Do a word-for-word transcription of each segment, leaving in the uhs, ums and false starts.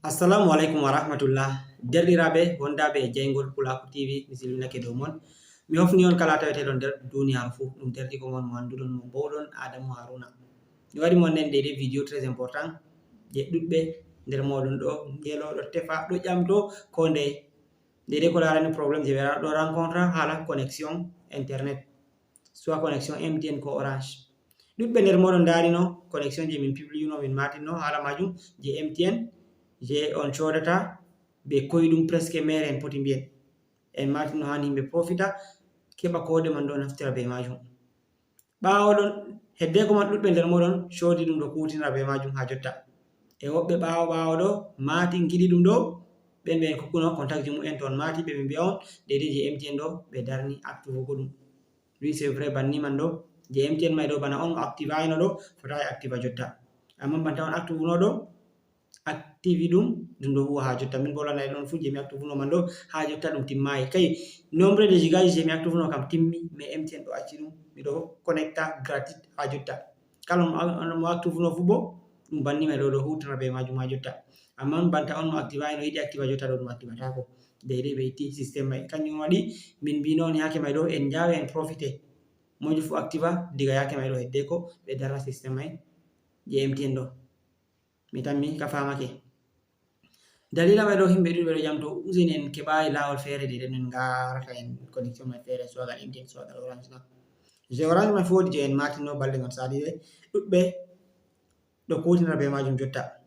Assalamu aleykum wa rahmatullah. Derɗiraaɓe wondaaɓe e jeyngol Pulaaku T V, mi silminake dow mon. Mi hofni on kala taweteeɗon nder duuniyaaru fuu. Ɗum derɗiko mon mo annduɗon, mo mboowɗon, Adamu Haruna. Mi waɗi mon nden ɗee video très important, je ɗuɗɓe nder mooɗon ɗo ngelooɗo tefa ɗo ƴamto ko ndey. Ndey ko laarani problème je ɓe ɗo rencontre haala connexion internet, soit connexion M T N ko Orange. Ɗuɗɓe nder mooɗon ndaarino connexion je min publiyino, min matinno haala majum, je M T N, je on coodata be koyɗum, presque mere en poti mbiyen. En matinno hani yimɓe profita, keɓa koode man ɗo naftira be majum. Ɓaawo ɗon, heddeko man ɗuɗɓe nder mooɗon coodi ɗum ɗo kuutinira be majum haa jotta. E woɓɓe ɓaawo ɓaawo ɗo maati ngiɗi ɗum ɗo, ɓen ɓe en kokkuno contact ji mumen to on maati ɓe ɓe mbi'a on deydey je M T N ɗo ɓe darni activugo ɗum. Oui, c'est vrai, banni man ɗo je M T N may ɗo bana on activayno ɗo, fotaay activa jotta. Amma banta on activuno ɗo, activi ɗum, ɗum ɗo huwa haa jotta. Min bo lanay ɗon fuu je mi activuno man ɗo haa jotta ɗum timmaay. Kay, nombre de gigaji je mi activuno kam timmi, mais M T N ɗo acci ɗum, miɗo connecta gratuit haa jotta. Kala mo, mo activuno fuu bo, ɗum banni may ɗo, ɗo huwtira be majum haa jotta. Amma banta on mo activayno yiɗi activa jotta ɗo, ɗum activataako. Deydey ɓe itti système may. Kanjum waɗi min mbino on yaake may ɗo, en njaawe en profite. Moƴƴo fuu activa diga yaake may ɗo, heddeko ɓe darna système may je M T N ɗo. Mi tammi ka faamake. Dalila may ɗo, himɓe ɗuɗɓe ɗo ƴamto, useni en keɓaay laawol feere de, de min ngarata en connexion may feere, soit gal M T N, soit gal Orange na. Je Orange may fuu woodi je en matinno balɗe ngon sali de, ɗuɗɓe ɗo kuutinira be majum jotta.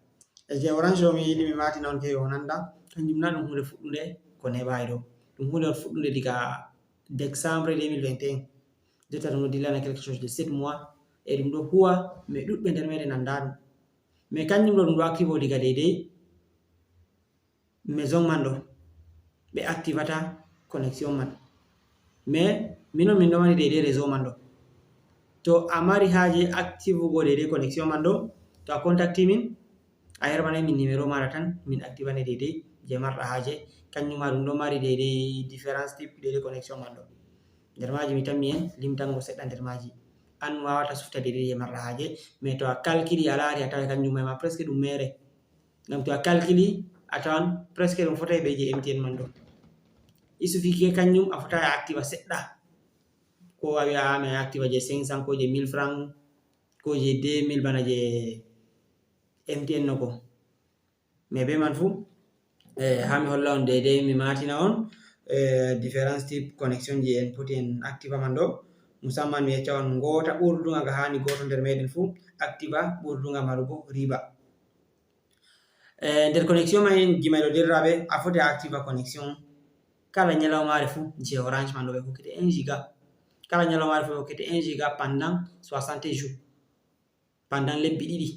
E je Orange ɗo mi yiɗi mi matina on ke o nanda, kanjum na ɗum huunde fuɗɗunde ko neɓaay ɗo. Ɗum huunde on fuɗɗunde diga décembre deux mille vingt et un. Jotta ɗum ɗo dillana quelque chose de sept mois. E ɗum ɗo huwa, mais ɗuɗɓe nder meɗen nanda ɗum. Mais kanjum ɗo ɗum ɗo active o diga deydey maison man ɗo. Ɓe activata connexion man. Mais minon min ɗo mari deydey réseau man ɗo. To a mari haaje activugo deydey connexion man ɗo, to a contacti min, a yerɓanay min numéro maɗa tan, min activane deydey je marɗa haaje. Kanjum ma ɗum ɗo mari deydey différence type deydey connexion man ɗo. Nder maaji mi tammi en limtango seɗɗa nder maaji. An wawata sufta deydey je marɗa haaje, mais to a calculi a laari a taway kanjum may ma presque ɗum mere. Ngam to a calculi a tawan presque ɗum fotay be je M T N man ɗo. Il suffit que kanjum a fotay a activa seɗɗa. Ko a wi'a a mi activa je cinq cents ko je mille francs ko je deux mille bana je M T N no ko. Mais be man fuu, eh, haa mi holla on deydey, mi matina on, eh, différence type connexion je en poti en activa man ɗo. Musamman mi yecca on ngoota ɓurdunga ga haani gooto nder meɗen fuu activa ɓurdunga marugo riba. Eh, nder connexion may ji may ɗo derraaɓe, a foti a activa connexion kala ñalawmaare fuu je Orange man ɗo ɓe hokkete un giga. Kala ñalawmaare fuu ɓe hokkete un giga pendant soixante jours. Pendant lebbi ɗiɗi.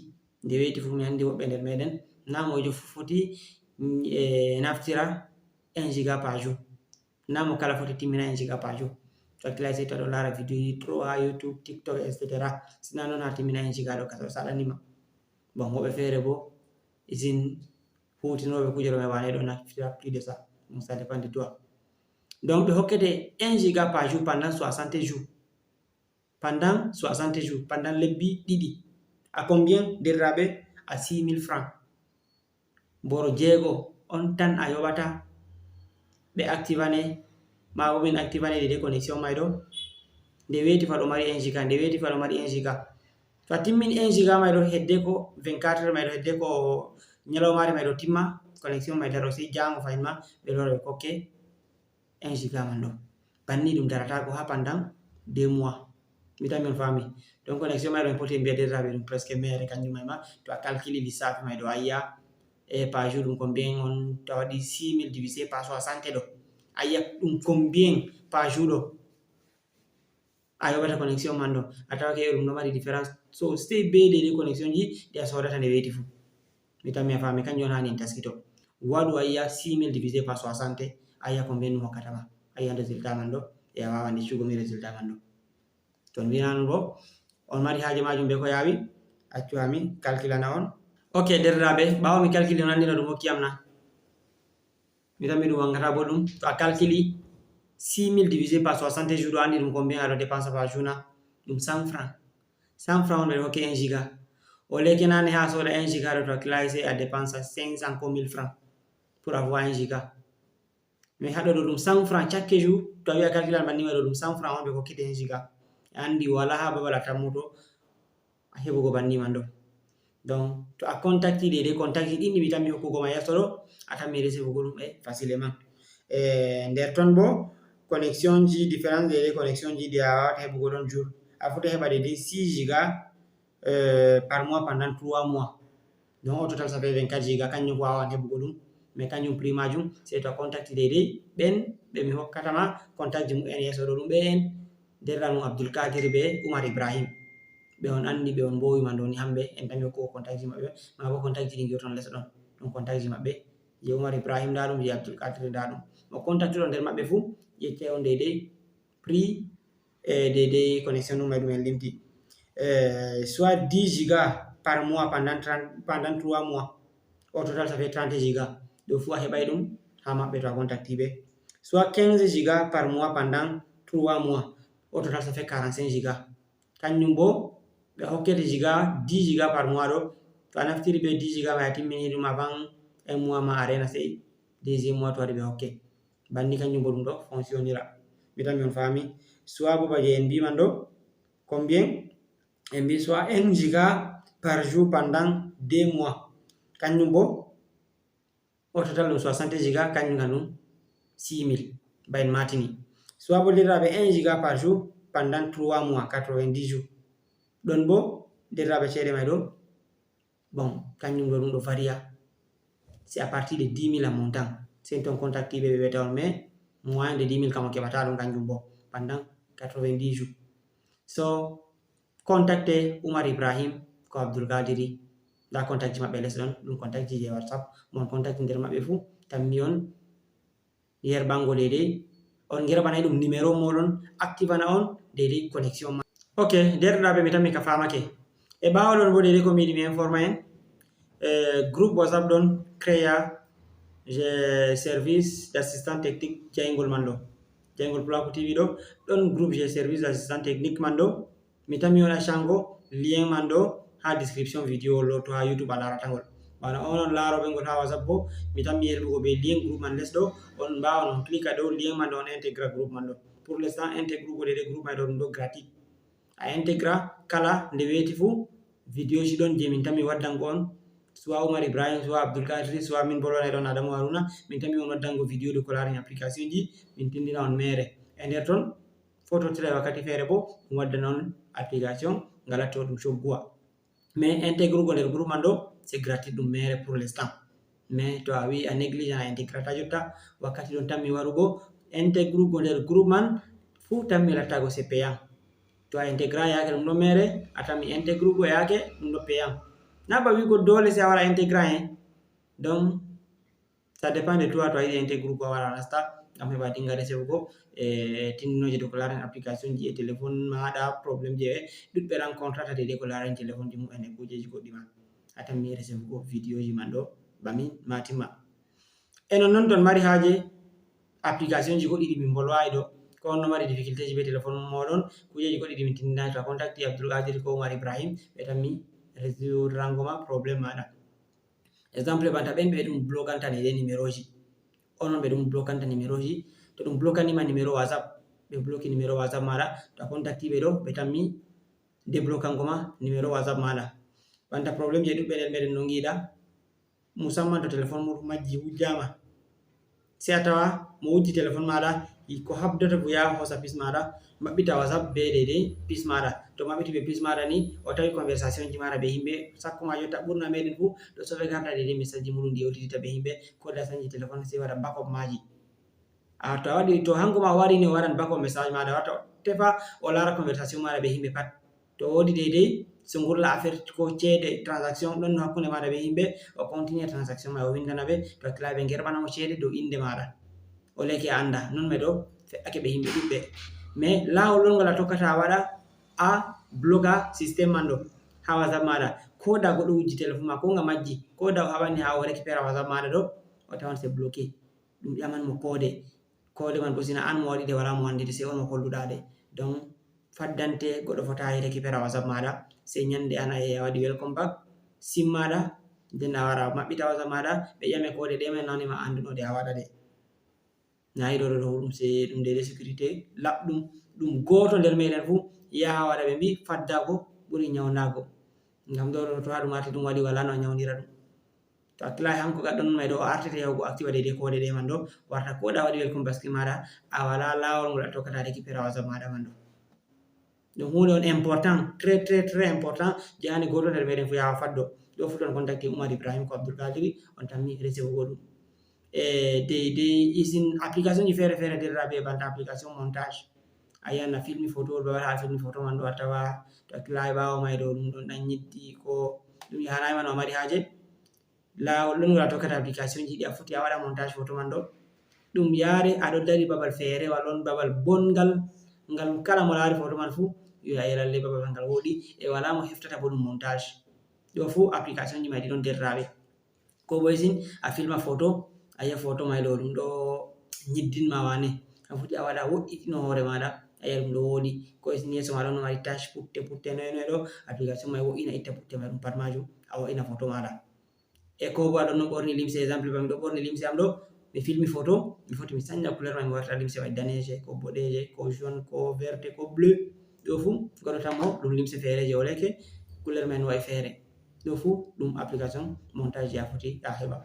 Nde weyti fuu mi anndi woɓɓe nder meɗen na moijo fuu foti, mm, e naftira un giga par jour. Na mo kala foti timmina un giga par jour. To hakkilay sey to aɗo laara vidéo ji trop haa YouTube, TikTok, et cetera. Si na non haa timmina un giga ɗo kasa o saɗanima. Bon, woɓɓe feere bo isin huutinooɓe kuuje ɗo may wane ɗo naftira plus de ça. Donc ça dépend de toi. Donc ɓe hokkete un giga par jour pendant soixante jours. Pendant soixante jours, pendant lebbi ɗiɗi. À combien, derraaɓe? À six mille francs. Boro jeego on tan a yoɓata ɓe activane, ma bo min activane deydey connexion may ɗo. Nde weeti fa ɗo mari un giga, nde weeti fa ɗo mari un giga. To a timmini un giga may ɗo, hedde ko vingt-quatre heures may ɗo, hedde ko ñalawmaare may ɗo timma, connexion may daro, sey jaango fahin ma ɓe lora ɓe kokke un giga man ɗo. Banni ɗum darata ko haa pendant deux mois. Mi tammi on faami. Donc connexion may ɗo en poti en mbiya derraaɓe ɗum presque mere kanjum may ma. To a calculi lissaafi may ɗo a yi'a, e par jour ɗum combien on, to a waɗi six mille divisé par soixante ɗo. A yi'a ɗum combien par jour ɗo. A yoɓata connexion man ɗo. A tawa ke ɗum ɗo mari différence. So sey be deydey connexion ji ɗi a soodata nde weyti fuu. Mi tammi a faami, kanjum on haani en taskito. Waɗu a yi'a six mille divisé par soixante, a yi'a combien ɗum hokkata ma. A yi'an résultat man ɗo, e a wawan accugo mi résultat man ɗo. To on wi'an bo, on mari haaje majum be ko yaawi, accu haa mi calculana on. Ok, derraaɓe, ɓaawo mi calculi on anndi no ɗum hokki am na. Mi tammi ɗum wangata bo ɗum. To a calculi six mille divisé par soixante jours, ɗo anndi ɗum combien aɗo dépense par jour na? Ɗum cent francs. Cent francs on ɓe ɗo hokke un giga. Au lieu que nane ha soda un giga ɗo, to a kilay sey a dépense cinq cents ko mille francs pour avoir un giga. Mais haɗo ɗo ɗum cent francs chaque jour, to a wi'a calculer banni ma ɗo ɗum cent francs on ɓe hokkete un giga. A andi wala ha babal a tammuto a heɓugo banni man ɗo. Donc to a contacti ɗe, ɗe contacti ɗin ɗi mi tammi hokkugo ma yeso ɗo, a tammi recevugo ɗum e facilement. E nder ton bo connexion ji, différence ɗe, ɗe connexion ji ɗi a wawata heɓugo ɗon jour. A foti heɓa ɗe, ɗe six giga euh, par mois pendant trois mois. Donc au total ça fait vingt-quatre giga, kanjum ko wawan heɓugo ɗum. Mais kanjum prix majum, sey to a contacti deydey ɓen ɓe mi hokkata ma contact ji mumen yeso ɗo, ɗum ɓe en, derɗa mum Abdoul Kadir be Oumar Ibrahim. Ɓe on andi, ɓe on mbowi ma ɗo ni, hamɓe en tammi hokkugo contact ji maɓɓe, ma bo contact ji ɗi ngiwton les ɗon. Ɗum contact ji maɓɓe, je Oumar Ibrahim nda ɗum, je Abdoul Kadir nda ɗum. Mo contactuɗon nder maɓɓe fu, ƴeccay on deydey prix e deydey connexion ɗum e ɗum en limti. Eh, soit dix giga par mois pendant trente, pendant trois mois. Au total ça fait trente giga. Ɗo fu a heɓay ɗum ha maɓɓe to a contacti ɓe. Soit quinze giga par mois pendant trois mois. Au total ça fait quarante-cinq giga. Kanjum bo ɓe hokkete giga, dix giga par mois ɗo. To a naftiri be dix giga mai a timmini ɗum avant un mois ma, a rena sey deuxième mois to waɗi ɓe hokke. Banni kanjum bo ɗum ɗo fonctionnira. Mi tammi on fami. Soit bo ba je en mbi man ɗo, combien? En mbi soit un giga par jour pendant deux mois. Kanjum bo au total ɗum soixante giga, kanjum kan ɗum six mille, ba en matini. Soit bo derɗiraɓe un giga par jour pendant trois mois, quatre-vingt-dix jours. Ɗon bo derɗiraɓe ceede mai ɗo, bon, kanjum ɗo ɗum ɗo varia. C'est à partir de dix mille en montant. Sey ton contacti ɓe, ɓe weta on, mais moyen de dix mille kam on keɓata ɗum kanjum bo pendant quatre-vingt-dix jours. So contacte Oumar Ibrahim ko Abdoul Kadiri. Nda contact ji maɓɓe les ɗon, ɗum contact ji je WhatsApp. Mon contact nder maɓɓe fu, tammi on yerɓango deydey. On ngerɓanay ɗum numéro moɗon, activana on deydey connexion ma. Ok, derɗiraɓe, mi tammi ka famake. E ɓawo ɗon bo deydey ko mi yiɗi mi informa en, eh, groupe WhatsApp ɗon créa je service d'assistant technique jayngol man ɗo. Jayngol Pulaaku T V ɗo, ɗon groupe je service d'assistant technique man ɗo. Mi tammi on accango lien man ɗo ha description vidéo ɗo, to ha YouTube a larata ngol. Bana on on laroɓe ngol ha WhatsApp bo, mi tammi yerɓugo be lien groupe man les ɗo, on mbawan on cliquea dow lien man ɗo, on intégra groupe man ɗo. Pour l'instant, intégrugo deydey groupe man ɗo ɗum ɗo gratuit. A intégra kala nde weeti fu, vidéo ji ɗon je min tammi waddango on, soit Oumar Ibrahim, soit Abdoul Kadiri, soit min bolwanay ɗon Adamu Haruna, min tammi on waddango vidéo de ko larani application ji, min tindina on mere. E nder ton, fototiray wakkati feere bo, ɗum waddana on application, nga latto ɗum cogguwa. Mais intégrugo nder groupe man ɗo, c'est gratuit, ɗum mere pour l'instant. Mais to a wi a négligent a intégrata jotta, wakkati ɗon tammi warugo, intégrugo nder groupe man fu tammi lattago c'est payant. To a intégra yake ɗum ɗo mere, a tammi intégrugo yake ɗum ɗo payant. Na ba wigo dole sey a wara intégra, hein. Donc, ça dépend de toi, to a yiɗi intégrugo a wara a nasta, ngam heɓa dinga recevugo, e tindinoje dow ko larani application ji e téléphone maɗa, problème je ɗuɗɓe rencontrata deydey ko larani téléphone ji mumen e kujeji goɗɗi ma. A tammi recevugo vidéo ji man ɗo, ba min matima. E non non ton mari haje application ji goɗɗi ɗi min bolwayi ɗo, ko on no mari difficulté ji be téléphone moɗon, kujeji goɗɗi ɗi min tindinayi, to a contacti Abdoul Kadiri ko Oumar Ibrahim, ɓe tammi résoudrango ma problème maɗa. Exemple, banta ɓen ɓe ɗum blokanta deydey numéro ji. Onon ɓe ɗum blokanta numéro ji. To ɗum blokanima numéro WhatsApp, ɓe bloki numéro WhatsApp maɗa, to a contacti ɓe ɗo, ɓe tammi déblokango ma numéro WhatsApp maɗa. Banta problème je ɗuɗɓe nder meɗen no ngiɗa, musamman to téléphone muɗum majji wujjama. Sey a tawa mo wujji téléphone maɗa, ko habdata ko yaha hosa pis maɗa, maɓɓita WhatsApp be deydey pis maɗa. To maɓɓiti be pis maɗa ni, o tawi conversation ji maɗa be himɓe, sakko ma jotta ɓurna meɗen fu ɗo sauvegarda deydey message ji muɗum ɗi o yewtidita be himɓe, ko da sanji téléphone sey waɗa backup maji. A to a waɗi, to hanko ma o wari ni o waɗan backup message maɗa, wato tefa o lara conversation maɗa be himɓe pat. To o wodi deydey, so ngurla affaire ko ceede, transaction ɗon no hakkunde maɗa be himɓe, o continue transaction ma, o windana ɓe, to hakkilaaɓe ngerɓana mo ceede dow inde maɗa. O leke a anda, non me ɗo fe'ake be himɓe ɗuɗɓe. Mais laawol ɗon ngol a tokkata a waɗa, a bloka système man ɗo ha WhatsApp maɗa. Ko da goɗɗo wujji téléphone ma, ko nga majji, ko da o haɓani ha o récupéra WhatsApp maɗa ɗo, o tawan c'est bloqué. Ɗum ƴaman mo koode. Koode man bo sina an mo waɗi ɗe, wala mo andi ɗe, sey on mo holluɗa ɗe. Donc, faddante, goɗɗo fota e récupéra WhatsApp maɗa. Sey ñande an a yehi a waɗi welcome back, sim maɗa, nden a wara maɓɓita WhatsApp maɗa, ɓe ƴame koode ɗe men nawni ma annduno ɗe a waɗa ɗe. Na yiɗo ɗo ɗo ɗum sey ɗum dede sécurité laɓɗum, ɗum gooto nder meɗen fuu yaha waɗa, ɓe mbi faddaago ɓuri ñawnaago. Ngam ɗo ɗo to haa ɗum arti ɗum waɗi wala no a ñawndira ɗum. To a kilay hanko gaɗɗo non may ɗo o artete yahugo activa dede koode ɗe man ɗo, warta ko ɗa waɗi welcome basket maɗa, a wala laawol ngol a tokkata récupéra WhatsApp maɗa man ɗo. Ɗum huunde on important, très, très, très important, je hani gooto nder meɗen fuu yaha faddo. Ɗo fuu ton contacté Oumar Ibrahim ko Abdoul Kadiri, on tammi recevoir ɗum. E dey dey isin application ji feere feere derɗiraaɓe e banta application montage. A yiyan na filmi photo, ɗo waɗa filmi photo man ɗo a tawa to a kilay ɓaawo may ɗo ɗum ɗon ɗan ñiddi ko ɗum yahanayi ma no a mari haaje. Laawol ɗon wala tokkata application ji ɗi a foti a waɗa montage photo man ɗo. Ɗum yaare a ɗo dari babal feere wala on babal bonngal ngal kala mo laari photo man fuu yo a lalle babal ngal woɗi e wala mo heftata bo ɗum montage. Ɗo fuu application ji may ɗi ɗon derɗiraaɓe. Ko bo isin a filma photo, a yiya photo may ɗo ɗum ɗo ñiddin ma wane. A foti a waɗa woɗɗitino hoore maɗa, a yiya ɗum ɗo woɗi. Ko isin yeeso ma ɗon no mari tache putte putte noy noy ɗo, application may woɗɗina itta putte may ɗum pat majum, a woɗɗina photo maɗa. E ko bo a ɗon no ɓorni limse, exemple ba mi ɗo ɓorni limse am ɗo, mi filmi photo, mi foti mi sanja couleur may mi warta limse may daneeje, ko boɗeeje, ko jaune, ko verte, ko bleu. Ɗo fuu goɗɗo tan mo ɗum limse feere je o leke, couleur may no wa'i feere. Ɗo fuu ɗum application montage je a foti a heɓa.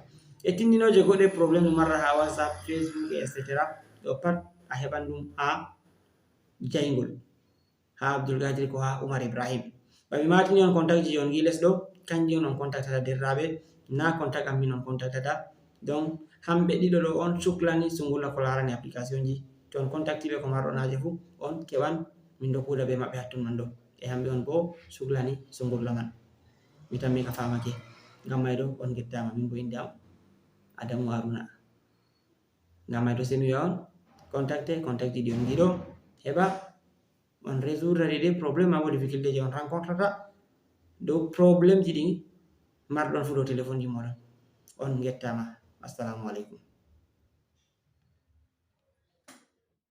E tindinooje goɗɗe problème no marra ha WhatsApp, Facebook, et cetera. Ɗo pat a heɓan ɗum ha jayngol. Ha Abdoul Kadiri ko ha Oumar Ibrahim. Ba mi matini on contact ji on gi les ɗo, kanji on on contactata derɗiraaɓe, na contact am min on contactata. Donc, hamɓe ɗiɗo ɗo on suklani sungulla ko larani application ji. To on contacti ɓe ko marɗon haaje fuu, on keɓan min ɗo kuuda be maɓɓe hattun man ɗo. E hamɓe on bo suklani sungulla man. Mi tammi ka famake. Ngam may ɗo on gettama, min bo innde am Adamu Haruna. Ngam may ɗo sey mi wi'a on contacte, contact ji ɗi on ngiɗo heɓa, on résoudre ɗi problème ma bo difficulté je on rencontrata dow problème ji ɗi marɗon fuu dow téléphone ji moɗon. On gettama. Assalamu aleykum.